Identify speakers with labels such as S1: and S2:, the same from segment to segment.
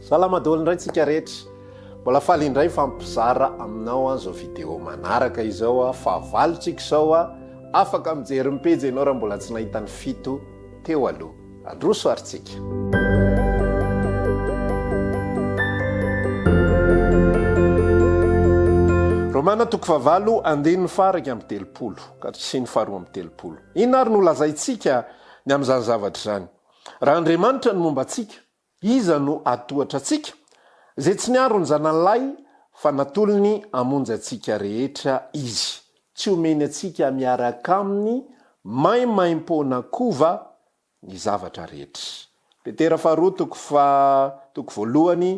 S1: Salama daholo indray tsika rehetra. Mbola faly indray mifampizara aminao an zao vidéo manaraka izao a, fahavalo tsika izao a, afaka mijery ny pejy ianao raha mbola tsy nahita ny fito teo aloha. Androso ary tsika. Romana toko fahavalo andininy faha 31 ka sy ny faha 32. Inona ary no lazaintsika ny amin'izany zavatra izany? Raha Andriamanitra no momba antsika, iza no hahatohatra antsika? Izay tsy niaro ny Zanany lahy, fa natolony hamonjy antsika rehetra Izy. Tsy homeny antsika miaraka Aminy maimaimpoana koa va ny zavatra rehetra? Petera faharoa toko faha toko voalohany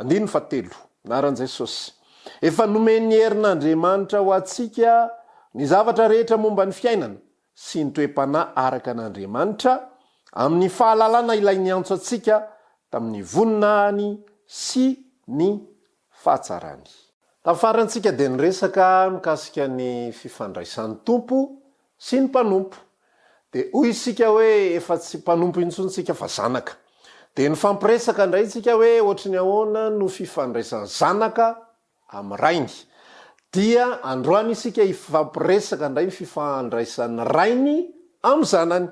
S1: andininy fahatelo. Anaran'i Jesosy. Efa nomen'ny herin'Andriamanitra ho antsika ny zavatra rehetra momba ny fiainana sy ny toe-panahy araka an'Andriamanitra, amin'ny fahalalana ilay niantso antsika tamin'ny voninahiny sy ny fahatsarany. Tamin'ny farany isika dia niresaka mikasika ny fifandraisan'ny Tompo sy ny mpanompo. Dia hoy isika hoe efa tsy mpanompo intsony isika fa zanaka. Dia nifampiresaka indray isika hoe ohatry ny ahoana no fifandraisan'ny zanaka amin'ny rainy. Dia androany isika hifampiresaka indray ny fifandraisan'ny rainy amin'ny zanany.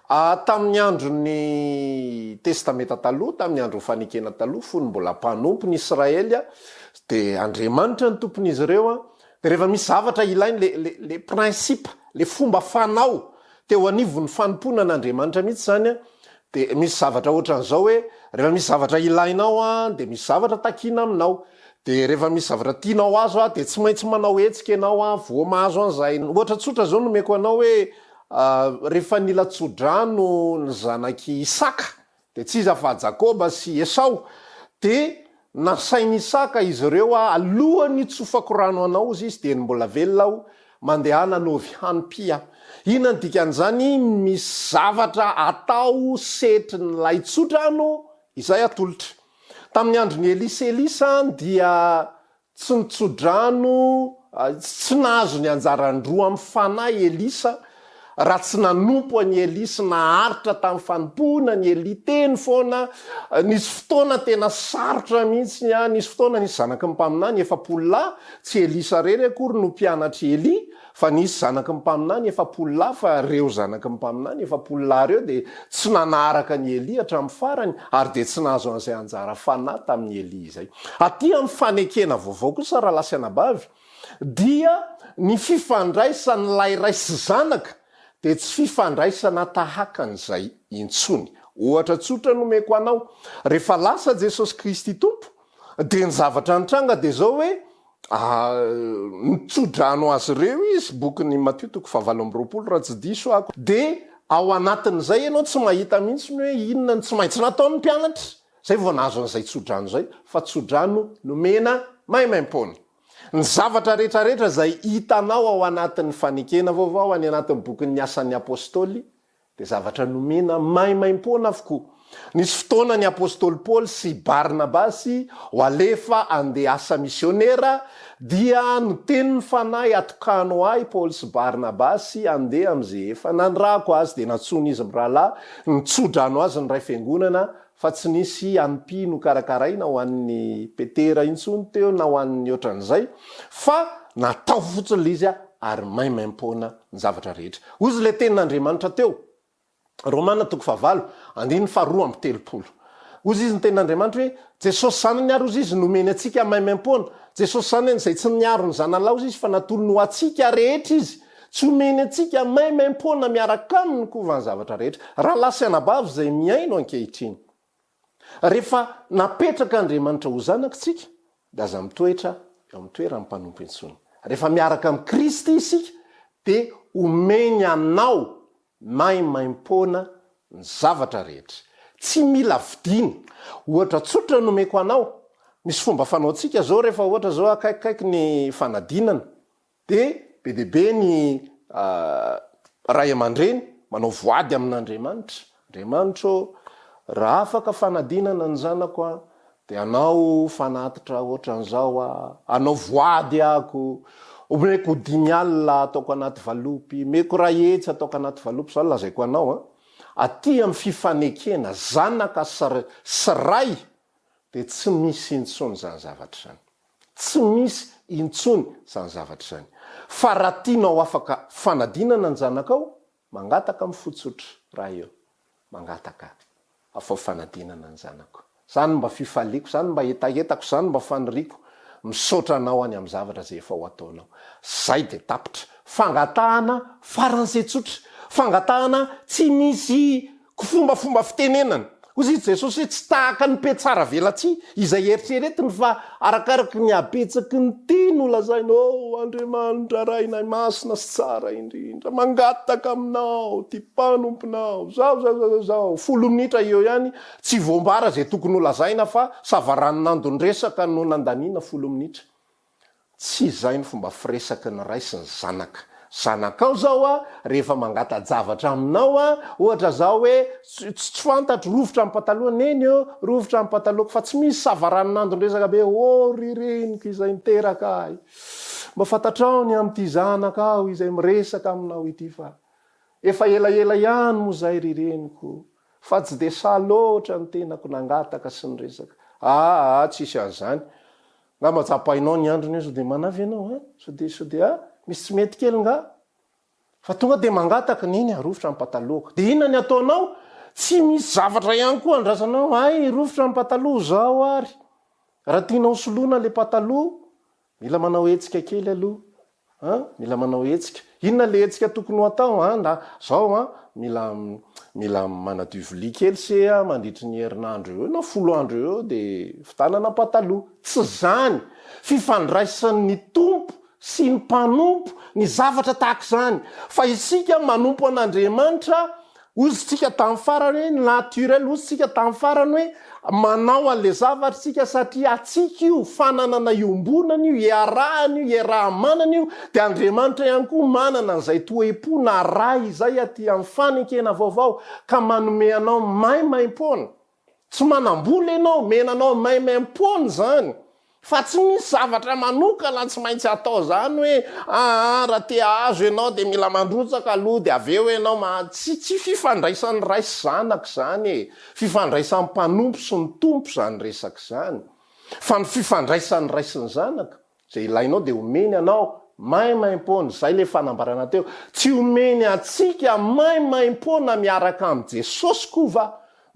S1: Tamin'ny andron'ny Testamenta Taloha, tamin'ny andron'ny Fanekena Taloha, fony mbola mpanompo ny Israely, dia Andriamanitra no tompon'izy ireo, dia rehefa misy zavatra ilainy, le, le, le principe, le fomba fanao teo anivon'ny fanompoana an'Andriamanitra mihitsy izany an, dia misy zavatra ohatran'izao hoe, rehefa misy zavatra ilainao an, dia misy zavatra takiana aminao. Dia rehefa misy zavatra tianao azo an, dia tsy maintsy manao hetsika ianao an, vao mahazo an'izay. Ohatra tsotra izao no omeko anao hoe, rehefa nila tso-drano ny zanak'i Isaka, Dia tsy iza fa Jakoba sy Esao. Dia nasain'i Isaka izy ireo, Alohan'ny hitsofako rano anao, hozy izy, dieny mbola velona aho, mandehana anaovy hanim-pia. Inona no dikan'izany? Misy zavatra atao setrin'ilay tsodrano izay atolotra. Tamin'ny andron'i Elia sy Elisa dia Tsy nitso-drano, tsy nahazo ny anjaran-droa amin'ny fanahy Elisa raha tsy nanompo an'i Elia sy naharitra tamin'ny fanompoana an'i Elia teny foana. Nisy fotoana tena sarotra mihitsy, nisy fotoana nisy zanaky ny mpaminany 40 lahy, tsy Elisa irery akory no mpianatr'i Elia, Fa nisy zanaky ny mpaminany 40 lahy, fa ireo zanaky ny mpaminany 40 lahy ireo dia tsy nanaraka an'i Elia hatramin'ny farany, ary dia tsy nahazo an'izay anjara fanahy tamin'i Elia izay. Aty amin'ny fanekena vaovao kosa, rahalahy sy anabavy, dia ny fifandraisan'ilay ray sy zanaka dia tsy fifandraisana tahaka an'izay intsony. Ohatra tsotra nomeko anao, rehefa lasa Jesosy Kristy Tompo, dia ny zavatra nitranga dia izao hoe, Nitso-drano azy ireo izy, bokin'i Matio toko faha-28 raha tsy diso aho, dia ao anatin'izay ianao tsy mahita mihitsy ny hoe inona no tsy maintsy nataon'ny mpianatra, izay vao nahazo an'izay tso-drano izay, fa tso-drano nomena maimaim-poana. Ny zavatra rehetrarehetra izay hitanao ao anatin'ny fanekena vaovao, any anatin'ny bokin'ny Asan'ny Apostoly, Dia zavatra nomena maimaimpoana avokoa. Nisy fotoana ny apostoly Paoly sy Barnabasy ho alefa handeha asa misionera, dia noteny ny Fanahy, Atokano ahy Paoly sy Barnabasy handeha amin'izay efa nanirahako azy. Dia nantsoin'izy mirahalahy nitso-drano azy ny ray fiangonana, fa tsy nisy anpy nokarakaraina ho an'i Petera intsony teo na ho an'ny ohatran'izay, fa natao fotsiny ilay izy ary maimaimpoana ny zavatra rehetra. Hozy ilay tenin'Andriamanitra teo, Romana toko fahavalo, andininy faharoa amby telopolo. Hozy izy ny tenin'Andriamanitra hoe, Jesosy Zanany ary hozy izy nomeny antsika maimaimpoana. Jesosy Zanany izay tsy niaro ny Zanany lahy hozy izy fa natolony ho antsika rehetra izy. Tsy omeny antsika maimaimpoana miaraka aminy koa va ny zavatra rehetra? Rahalahy sy anabavy izay mihaino ankehitriny. Rehefa napetrak'Andriamanitra ho zanaka isika, dia aza mitoetra eo amin'ny toeran'ny mpanompo intsony. Rehefa miaraka amin'i Kristy isika, dia omeny anao maimaimpoana ny zavatra rehetra. Tsy mila vidiana. Ohatra tsotra no omeko anao, misy fomba fanaontsika izao rehefa ohatra izao akaikikaiky ny fanadinana, Dia be dia be ny ray aman-dreny manao voady amin'Andriamanitra, Andriamanitra ô, raha afaka fanadinana ny zanako an, dia hanao fanatitra ohatran'izao aho, hanao voady ako, omeko dimy alina ataoko anaty valopy, omeko iray hetsy ataoko anaty valopy, izao no lazaiko anao an, aty amin'ny fifanekena zanaka sy ray. Dia tsy misy intsony izany zavatra izany. Tsy misy intsony izany zavatra izany. Fa raha tianao afaka fanadinana ny zanakao, mangataka amin'ny fo tsotra, Ray ô, mangataka afao fanadinana ny zanako. Izany no mba fifaliako, izany no mba hetahetako, izany no mba faniriako. Misaotra Anao any amin'ny zavatra izay efa ho ataonao. Izay dia tapitra. Fangatahana faran'izay tsotra. Fangatahana tsy misy Kifombafomba fitenenana. Hoy i Jesosy hoe tsy tahaka ny mpiatsara velatsihy izay eritreretiny fa arakaraky ny habetsaky ny teny holazainy, Oh Andriamanitra Rainay masina sy tsara indrindra, mangataka aminao ity mpanomponao, zao zao zao zao zao. Folo minitra eo ihany, tsy voambara izay tokony holazaina fa savaranonandon-dresaka no nandaniana folo minitra. Tsy izay ny fomba firesaky ny ray sy ny zanaka. Zanakao zao a, rehefa mangata-javatra aminao a, ohatra zao hoe, tsy tsy fantatro, rovitra ny pataloha, neny ô, rovitra ny patalohako, fa tsy misy savaranonandon-dresaka be, ô ry reniko izay niteraka ahy, mba fantatrao ny amin'ity zanakao izay miresaka aminao ity fa efa elaela ihany moa izay ry reniko fa tsy dia sahy loatra ny tenako nangataka sy niresaka. Aa tsisy an'izany. Ngamba tsapainao ny androny io sao dia manavy ianao an! Sao dia sao dia ah! Misy tsy mety kely nga? Fa tonga dia mangataka, neny ah, rovitra ny patalohako. Dia inona ny ataonao? Tsy misy zavatra ihany koa andrasanao, hay rovitra ny pataloha zao ary. Raha tianao soloina le pataloha, mila manao hetsika kely aloha. An, mila manao hetsika. Inona le hetsika tokony ho atao an, na zao an, mila mila manadio vilia kely se an mandritry ny herinandro eo eo na folo andro eo eo de vitanana pataloha. Tsy zany! Fifandraisan'ny Tompo sy ny mpanompo ny zavatra tahaka izany. Fa isika manompo an'Andriamanitra Hozy tsika tamin'ny farany hoe naturel, hozy tsika tamin'ny farany hoe manao an'le zavatra tsika satria atsika io, fananana iombonana io, iarahana io, iaraha-manana io, dia Andriamanitra ihany koa manana an'izay toe-po na Ray izay aty amin'ny fanekena vaovao ka manome anao maimaimpoana. Tsy manam-bola ianao, omena anao maimaimpoana izany. Fa tsy misy zavatra manokana tsy maintsy atao izany hoe aa raha te hahazo ianao dia mila mandrotsaka aloha dia avy eo ianao mahazo. Tsy tsy fifandraisan'ny ray sy zanaka izany e. Fifandraisan'ny mpanompo sy ny tompo izany resaka izany. Fa ny fifandraisan'ny ray sy ny zanaka Izay ilainao dia omeny anao maimaimpoana, izay ilay fanambarana teo. Tsy omeny antsika maimaimpoana miaraka amin'i Jesosy koa va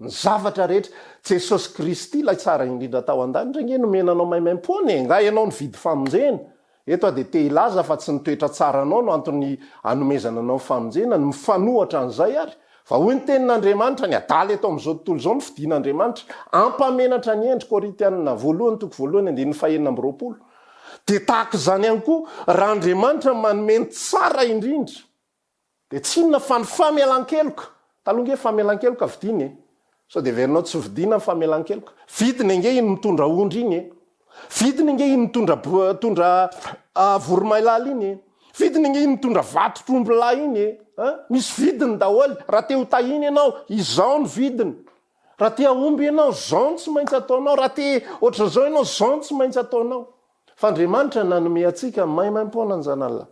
S1: ny zavatra rehetra? Jesosy Kristy ilay tsara indrindra tao an-danitra ange nomena anao maimaimpoana e! Nga ianao nividy famonjena? Eto aho dia te hilaza fa tsy ny toetra tsaranao no antony anomezana anao ny famonjena, ny mifanohitra an'izay ary. Fa hoy ny tenin'Andriamanitra, ny adala eto amin'izao tontolo izao no fidin'Andriamanitra. Hampamenatra ny hendry, Korintiana voalohany toko voalohany andininy fahenina amby 20. Dia tahaka izany ihany koa, raha Andriamanitra manome ny tsara indrindra, dia tsy inona fa ny famelan-keloka. Taloha ange famelan-keloka vidiana e. Sao dia heverinao tsy vidiana ny famelan-keloka. Vidiny ange iny mitondra ondry iny e. Vidiny ange iny mitondra tondra voromailala iny e. Vidiny ange iny mitondra vatotr'ombilahy iny e. An! Misy vidiny daholo. Raha te ho tahiana ianao, izao ny vidiny. Raha te hahomby ianao, izao no tsy maintsy ataonao. Raha te ohatran'izao ianao, izao no tsy maintsy ataonao. Fa Andriamanitra nanome antsika maimaimpoana ny Zanany Lahy.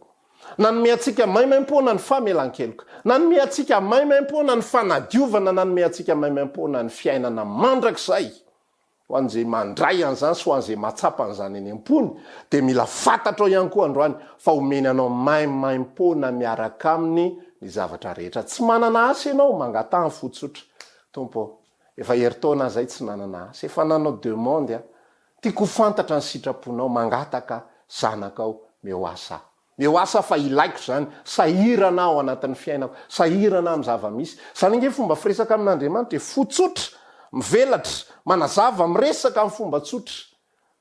S1: Nanome antsika maimaimpoana ny famelan-keloka. Nanome antsika maimaimpoana ny fanadiovana. Nanome antsika maimaimpoana ny fiainana mandrakizay. Ho an'izay mandray an'izany sy ho an'izay mahatsapa an'izany any am-pony dia mila fantatrao ihany koa androany fa omeny anao maimaimpoana miaraka aminy ny zavatra rehetra. Tsy manana asa ianao, mangataha ny fo tsotra. Tompo ô, efa herintaona aho izay tsy nanana asa, efa nanao demande aho. Tiako ho fantatra ny sitraponao, mangataka zanakao, meo asa aho. Meo asa fa ilaiko izany, sahirana aho ao anatin'ny fiainako, sahirana aho amin'ny zava-misy. Izany ange fomba firesaka amin'Andriamanitra e, fo tsotra, mivelatra, manazava, miresaka amin'ny fomba tsotra.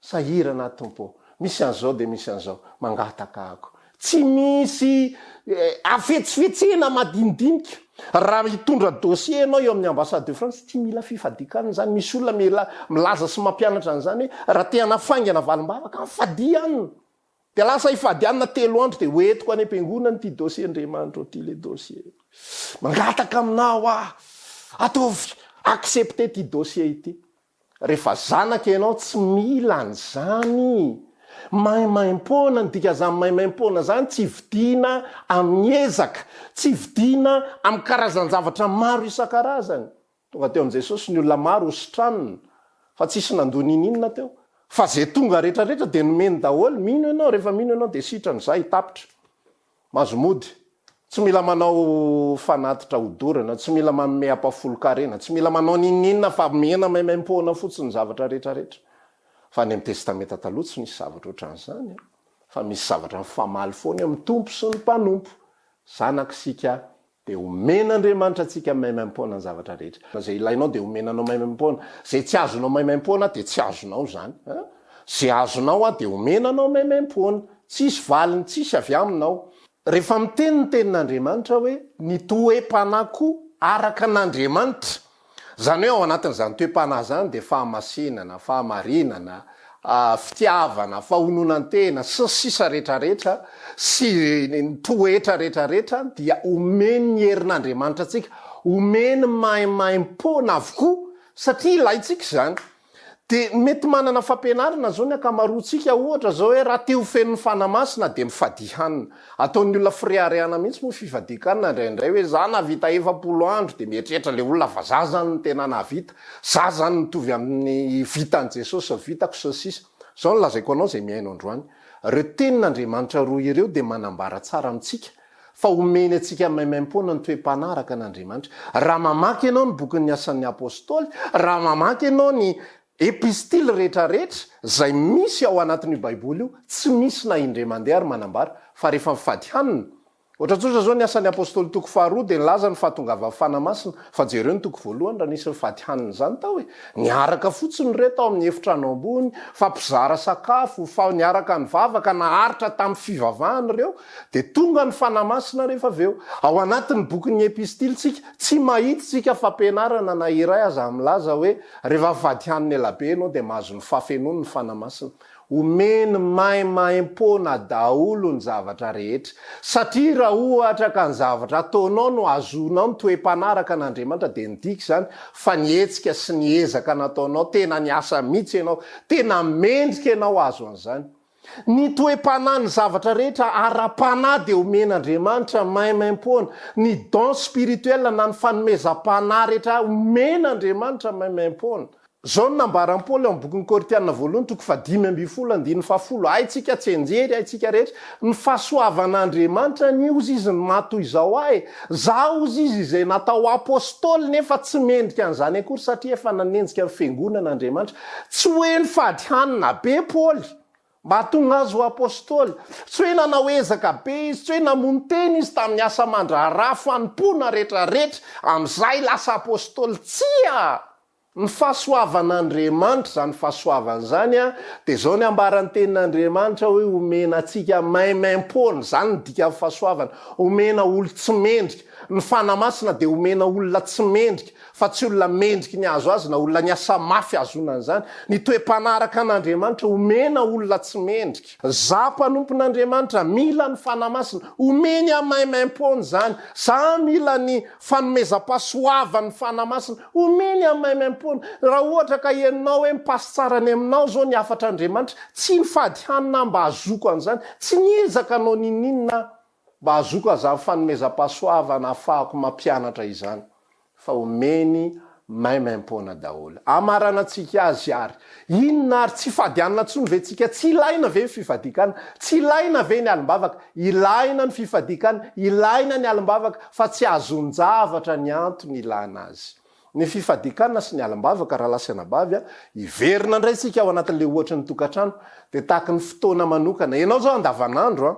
S1: Sahirana aho Tompo ô, misy an'izao dia misy an'izao, mangataka ahako. Tsy misy hafetsifetsena madinidinika. Raha hitondra dossier ianao eo amin'ny ambassade de France, tsy mila fifadian-kanina izany. Misy olona mila milaza sy mampianatra an'izany hoe raha te hanafaingana valim-bavaka, mifadia hanina. Dia lasa hifadianina telo andro dia hoentiko any am-piangonana ity dossier Andriamanitra ô ity le dossier. Mangataka aminao aho, ataovy accepter ity dossier ity. Rehefa zanaka ianao tsy mila an'izany. Maimaimpoana, ny dikan'izany maimaimpoana izany tsy vidiana amin'ny ezaka, tsy vidiana amin'ny karazan-javatra maro isan-karazany. Tonga teo amin'i Jesosy ny olona maro hositranina. Fa tsisy nandoa ninininona teo. Fa ze tonga rehetra rehetra dia nomeny daholo, mino ianao, rehefa mino ianao dia sitrana, zay, tapitra. Mahazo mody. Tsy mila manao fanatitra hodorana, tsy mila manome ampahafolon-karena, tsy mila manao n'inon'inona fa omena maimaimpoana fotsiny ny zavatra rehetra rehetra. Fa any amin'ny Testamenta Taloha tsy misy zavatra ohatran'izany an! Fa misy zavatra mifamaly foana eo amin'ny Tompo sy ny mpanompo. Zanaka isika dia omen'Andriamanitra antsika maimaimpoana ny zavatra rehetra. Izay ilainao dia omena anao maimaimpoana. Izay tsy azonao maimaimpoana dia tsy azonao izany an! Izay azonao an dia omena anao maimaimpoana. Tsisy valiny tsisy avy aminao. Rehefa miteny ny tenin'Andriamanitra hoe ny toe-panahy koa araka an'Andriamanitra, izany hoe ao anatin'izany toe-panahy izany dia fahamasinana, fahamarinana, fitiavana, fahononan-tena, sy ny sisa rehetrarehetra, sy ny toetra rehetrarehetra dia omen'ny herin'Andriamanitra antsika, omeny maimaimpoana avokoa satria ilaintsika izany. Dia mety manana fampianarana izao ny ankamaroantsika, ohatra izao hoe raha te ho feno ny Fanahy Masina dia mifadia hanina. Ataon'ny olona fireharehana mihitsy moa fifadian-kanina indraindray hoe za nahavita 40 andro dia mieritreritra ilay olona fa za zany no tena nahavita, za zany mitovy amin'ny vitan'i Jesosy sy vitako sy ny sisa. Izao no lazaiko anao izay mihaino androany, ireo tenin'Andriamanitra roa ireo dia manambara tsara amintsika fa omeny antsika maimaimpoana ny toe-panahy araka an'Andriamanitra. Raha mamaky ianao ny bokin'ny Asan'ny Apostoly, raha mamaky ianao ny epistily rehetrarehetra izay misy ao anatin'io Baiboly io, tsy misy na indray mandeha ary manambara fa rehefa mifady hanina, ohatra tsotra izao ny Asan'ny Apostoly toko faharoa dia nilaza ny fahatongavan'ny Fanahy Masina, fa jereo ny toko voalohany raha nisy nifady hanina izany tao e! Niaraka fotsiny ireo tao amin'ny efitrano ambony, fa mpizara sakafo, fa niaraka nivavaka, naharitra tamin'ny fivavahana ireo, Dia tonga ny Fanahy Masina rehefa avy eo. Ao anatin'ny bokin'ny Epistily tsika, tsy mahita isika fampianarana na iray aza milaza hoe rehefa mivady hanina elabe ianao dia mahazo ny fahafenoany ny Fanahy Masina. Omeny maimaimpoana daholo ny zavatra rehetra. Satria raha ohatra ka ny zavatra ataonao no ahazoanao ny toe-panahy araka an'Andriamanitra dia midika izany fa ny hetsika sy ny ezaka nataonao tena niasa mihitsy ianao, tena mendrika ianao hahazo an'izany. Ny toe-panahy, ny zavatra rehetra ara-panahy dia omen'Andriamanitra maimaimpoana. Ny don spirituel na ny fanomezam-panahy rehetra omen'Andriamanitra maimaimpoana. Izao no nambaran'i Paoly ao amin'ny bokin'ny Korintiana voalohany toko fahadimy ambin'ny folo andininy fahafolo, Haintsika tsianjery, haintsika rehetra, ny fahasoavan'Andriamanitra anie hozy izy ny maha toy izao ahy e! Izaho hozy izy izay natao apostoly nefa tsy mendrika an'izany akory satria efa nanenjika ny fiangonana Andriamanitra. Tsy hoe nifady hanina be Paoly mba hahatonga azy ho apostoly. Tsy hoe nanao ezaka be izy, tsy hoe namono tena izy tamin'ny asa aman-draharaha fanompoana rehetrarehetra, amin'izay lasa apostoly. Tsia! Ny fahasoavan'Andriamanitra, izany fahasoavana izany dia izao ny ambaran'ny Tenin'Andriamanitra hoe omena antsika maimaimpoana, izany no dikan'ny fahasoavana, omena olon-tsy mendrika. Ny Fanahy Masina dia omena olona tsy mendrika. fa tsy olona mendriky ny hahazo azy na olona niasa mafy hahazoana an'izany. Ny toe-panahy araka an'Andriamanitra omena olona tsy mendrika. Za mpanompon'Andriamanitra mila ny Fanahy Masina, omeny ahy maimaimpoana izany. Za mila ny fanomezam-pahasoavan'ny Fanahy Masina, omeny ahy maimaimpoana. Raha ohatra ka henonao hoe mipasy tsara any aminao izao ny hafatr'Andriamanitra, tsy nifady hanina aho mba hahazoako an'izany, tsy niezaka hanao n'inon'inona aho. Mba hahazoako azany fanomezam-pahasoavana ahafahako mampianatra izany fa omeny maimaimpoana daholo. Amaranantsika azy ary. Inona ary? Tsy fady hanina intsony ve tsika? Tsy ilaina ve ny fifadian-kanina? Tsy ilaina ve ny alim-bavaka? Ilaina ny fifadian-kanina, ilaina ny alim-bavaka fa tsy azon-javatra ny antony ilana azy. Ny fifadian-kanina sy ny alim-bavaka rahalahy sy anabavy a, hiverina indray tsika ao anatin'ilay ohatry ny tokantrano dia tahaky ny fotoana manokana. Ianao izao andavanandro a,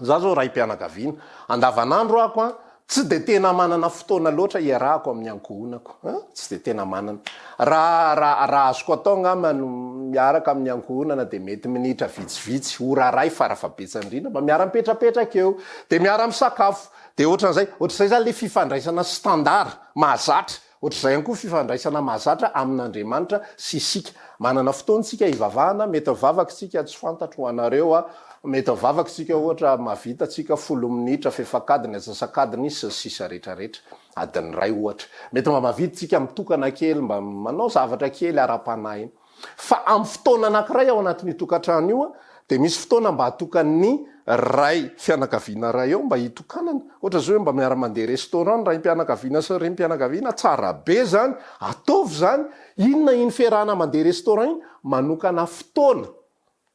S1: Za zao raim-pianakaviana, andavanandro ako an, tsy dia tena manana fotoana loatra iarahako amin'ny ankohonako an, tsy dia tena manana. Raha raha raha azoko atao angamba ny miaraka amin'ny ankohonana dia mety minitra vitsivitsy, ora iray farafahabetsany indrindra, mba miara-mipetrapetraka eo, dia miara-misakafo, dia ohatran'izay. Ohatr'izay zany ilay fifandraisana standard, mahazatra. Ohatr'izay ihany koa fifandraisana mahazatra amin'Andriamanitra sy isika. Manana fotoana isika hivavahana, mety mivavaka isika, tsy fantatro ho anareo a, mety mivavaka isika ohatra mahavita tsika folo minitra, fefak'adiny, antsasak'adiny, sy ny sisa rehetra rehetra, adiny iray ohatra. Mety mba mahavita isika mitokana kely, mba manao zavatra kely ara-panahy. Fa amin'ny fotoana anankiray ao anatin'io tokantrano io a, Dia misy fotoana mba atokan'ny ray fianakaviana ray eo mba hitokanana. Ohatra izao hoe mba miara-mandeha restaurant ny raim-pianakaviana sy ny renim-pianakaviana, tsara be izany, ataovy izany. Inona iny fiarahana mandeha restaurant iny? Manokana fotoana.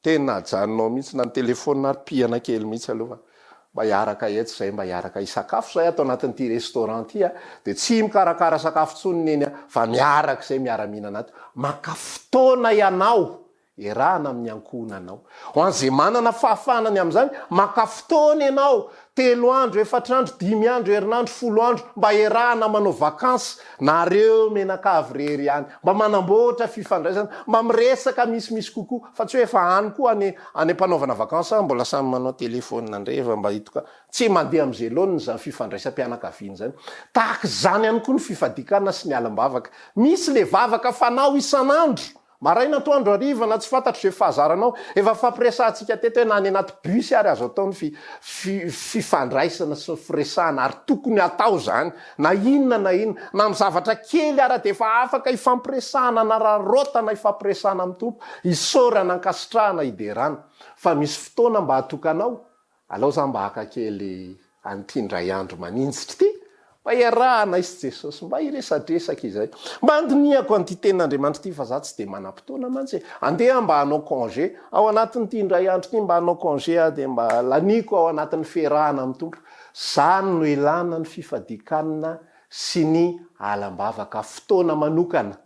S1: Tena ajanonao mihitsy na ny telephone ary pihana kely mihitsy aloha fa mba hiaraka eto izay, mba hiaraka hisakafo izay ato anatin'ity restaurant ity a, dia tsy mikarakara sakafo intsony neny a, fa miaraka izay miara-mihinana ato. Maka fotoana ianao Iarahana amin'ny ankohonanao. Ho an'izay manana fahafahana ny amin'izany, maka fotoana ianao, telo andro, efatra andro, dimy andro, herinandro, folo andro, mba iarahana manao vacances, nareo mianakavy irery ihany. Mba manamboatra fifandraisana, mba miresaka misimisy kokoa, fa tsy hoe efa any koa any any am-panaovana vacances mbola samy manao telephone indray efa mba hitoka. Tsy mandeha amin'izay laoniny izany fifandraisam-pianakaviana izany. Tahaka izany ihany koa ny fifadian-kanina sy ny alim-bavaka. Misy ilay vavaka fanao isan'andro. Maraina atoandro hariva na tsy fantatro izay fahazaranao, efa nifampiresahantsika teto hoe na any anaty bus ary azo atao ny fifandraisana sy ny firesahana ary tokony hatao izany na inona na inona, na amin'ny zavatra kely ara dia efa afaka hifampiresahana anararaotana hifampiresahana amin'ny Tompo, isaorana, ankasitrahana, hiderana. Fa misy fotoana mba hatokanao Alao za mba haka kely an'ity indray andro maninjitra ity, mba hiarahanay sy Jesosy, mba hiresadresaka izay. Mba handinihako an'ity tenin'Andriamanitra ity fa za tsy dia manam-potoana mantsy e. Andeha aho mba hanao congé, ao anatin'ity indray andro ity mba hanao congé aho dia mba laniako ao anatin'ny fiarahana amin'ny Tompo. Zany no ilana ny fifadian-kanina sy ny alam-bavaka, fotoana manokana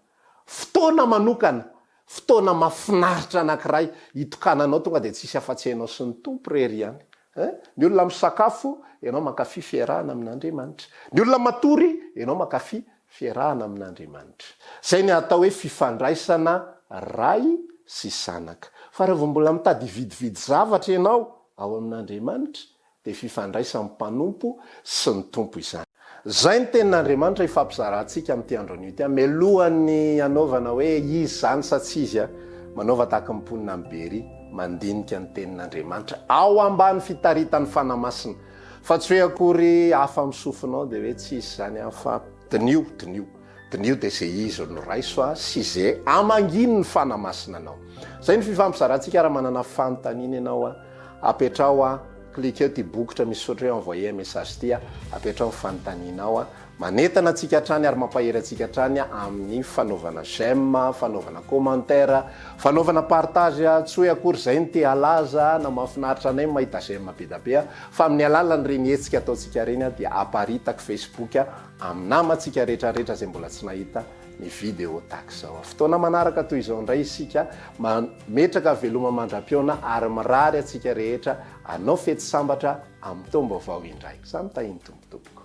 S1: Fotoana manokana, fotoana mahafinaritra anankiray hitokananao tonga dia tsisy afa-tsy ianao sy ny Tompo irery ihany. Hein? Ny olona misakafo, ianao mankafy fiarahana amin'Andriamanitra. Ny olona matory, ianao mankafy fiarahana amin'Andriamanitra. Izay ny atao hoe fifandraisana Ray sy Zanaka. Fa raha vao mbola mitady hividividy zavatra ianao ao amin'Andriamanitra, dia fifandraisan'ny mpanompo sy ny Tompo izany. Izay ny tenin'Andriamanitra hifampizarantsika amin'ity andro anio ity. Mialohan'ny hanaovana hoe izy izany sa tsy izy, manaova tahaka ny mponina any Beria, mandinika ny tenin'Andriamanitra ao ambany fitaritan'ny Fanahy Masina. Fa tsy hoe akory hafa amin'ny sofinao dia hoe tsy izy izany an, fa diniho, diniho. Diniho dia izay izy no raiso sy izay amangian'ny Fanahy Masina anao. Izay ny fifampizarantsika raha manana fanontaniana ianao. Apetraho a, cliqueo ty bokotra misy soratra hoe envoyer un message ty a, apetraho ny fanontanianao a. Manentana antsika hatrany ary mampahery antsika hatrany amin'ny fanaovana j'aime, fanaovana commentaire, fanaovana partage, tsy hoe akory izay no te halaza na mahafinaritra anay ny mahita j'aime be da be a, fa amin'ny alalan'ireny hetsika ataontsika ireny dia aparitako Facebook amin'ny namantsika rehetra rehetra izay mbola tsy nahita ny video tahaka izao. Fotoana manaraka toy izao indray isika mametraka veloma mandra-pihaona ary mirary antsika rehetra hanao fety sambatra amin'ny taom-baovao indray. Samy tahin'ny Tompo tompoko.